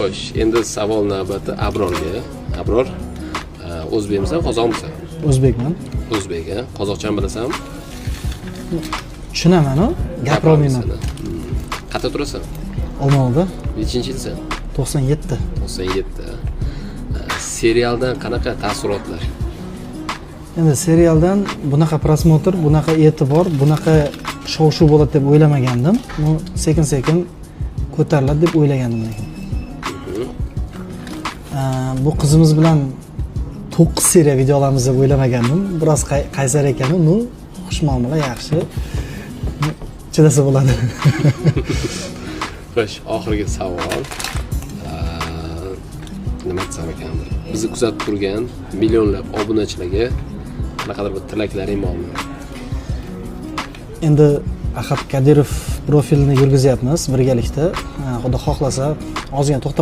Xo'sh, endi savol navbati Abrorga. Abror, o'zbekmisan, qozoqmisan? O'zbekman. O'zbek, a? Qozoqchani bilasanmi? Tushunamanu, gapirolmayman. Qayerda turasan? Olmaliqda. Nechinchi yilsan? 97. 97. Serialdan qanaqa taassurotlar? Endi serialdan bunaqa просмотр, bunaqa e'tibor, bunaqa shov shuv bo'ladi deb o'ylamagandim. Bu sekin sekin ko'tariladi deb o'ylagandim, lekin bu qizimiz bilan to'qqiz seriya video olamiz deb o'ylamagandim. Biroz qaysar ekanu, ну, xushmuomala, yaxshi. Chidasa bo'ladi. Xo'sh, oxirgi savol. Nima desam ekan, bizni kuzatib turgan millionlab obunachilarga qanaqadir bir tilaklaring bormi? Endi Ahad Kadirov profilini yurgizyapmiz birgalikda. Xudo xohlasa, ozgina to'xtab